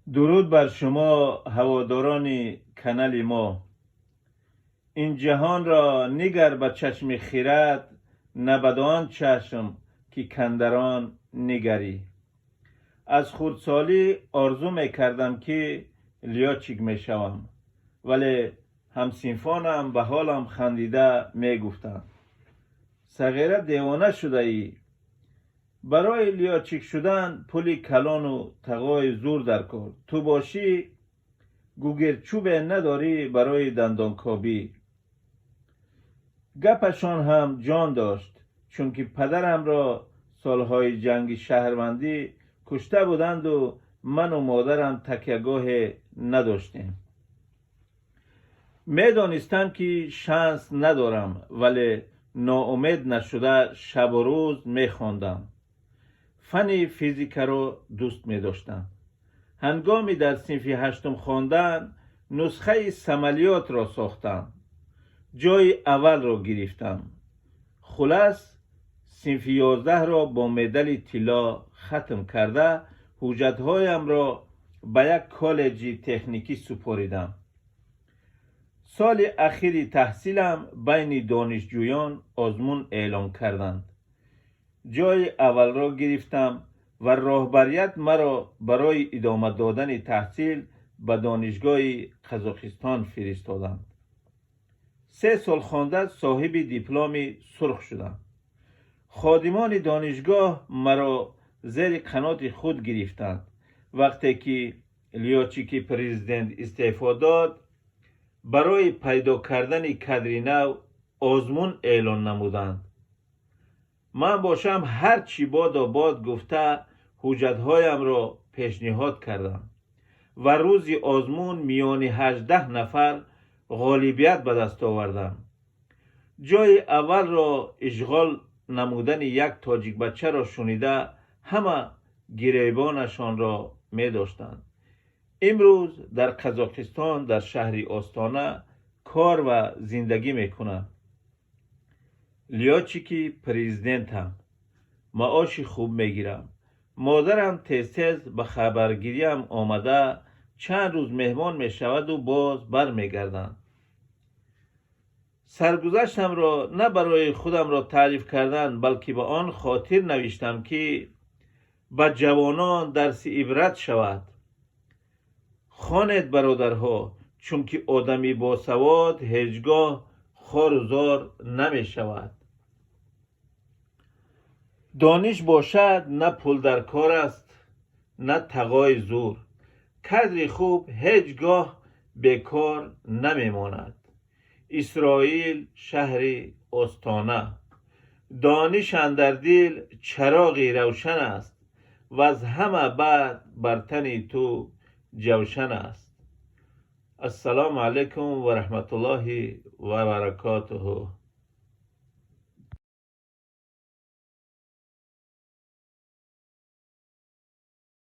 Дуруд бар шумо, ҳаводорони канали мо. Ин ҷаҳонро нигар ба чашми хирад, на бад-он чашм, ки к-андар он нигарӣ. Аз хурдсолӣ орзу мекардам, ки лётчик мешавам, вале ҳамсинфонам ба ҳолам хандида мегуфтанд: «Сағира, девона шудаӣ? Барои лётчик шудан пули калону тағои зур дар кор. Ту бошӣ, гугирдчӯбе надорӣ барои дандонкобӣ». Гапашон ҳам ҷон дошт, чунки падарамро солҳои ҷанги шаҳрвандӣ кушта буданду ману модарам такягоҳе надоштем. Медонистам, ки шанс надорам, вале ноумед нашуда шабу рӯз мехондам. Фанни физикаро дӯст медоштам. Ҳангоми дар синфи ҳаштум хондан нусхаи самолётро сохтам, ҷои аввалро гирифтам. Хулас, синфи 11-ро бо медали тилло хатм карда, ҳуҷҷатҳоямро ба як коллеҷи техникӣ супоридам. Соли ахири таҳсилам байни донишҷӯён озмун эълон карданд. Ҷои аввалро гирифтам ва роҳбарият маро барои идома додани таҳсил ба донишгоҳи Қазоқистон фиристоданд. 3 сол хонда, соҳиби дипломи сурх шудам. Ходимони донишгоҳ маро зери қаноти худ гирифтанд. Вақте ки лётчики президент истеъфо дод, барои пайдо кардани кадри нав озмун эълон намуданд. Ман бошам, ҳар чӣ бодо бод гуфта, ҳуҷҷатҳоямро пешниҳод кардам ва рӯзи озмун миёни 18 нафар ғолибият ба даст овардам. Ҷои аввалро ишғол намудани як тоҷикбачаро шунида, ҳама гиребонашонро медоштанд. Имрӯз дар Қазоқистон, дар шаҳри Остона кор ва зиндагӣ мекунам. Лётчики президентам, маоши хуб мегирам. Модарам тез-тез ба хабаргириам омада, чанд рӯз меҳмон мешаваду боз бармегарданд. Саргузаштамро на барои худамро таъриф кардан, балки ба он хотир навиштам, ки ба ҷавонон дарси ибрат шавад. Хонед, бародарҳо, чунки одами босавод ҳеҷ гоҳ хору зор намешавад. Дониш бошад, на пул дар кор аст, на тағои зур. Кадри хуб ҳеҷ гоҳ бекор намемонад. Исроил, шаҳри Остона. Дониш андар дил чароғи равшан аст ваз ҳама бад бар тани ту ҷавшан аст. Ассалому алайкум ва раҳматуллоҳи ва баракотуҳу.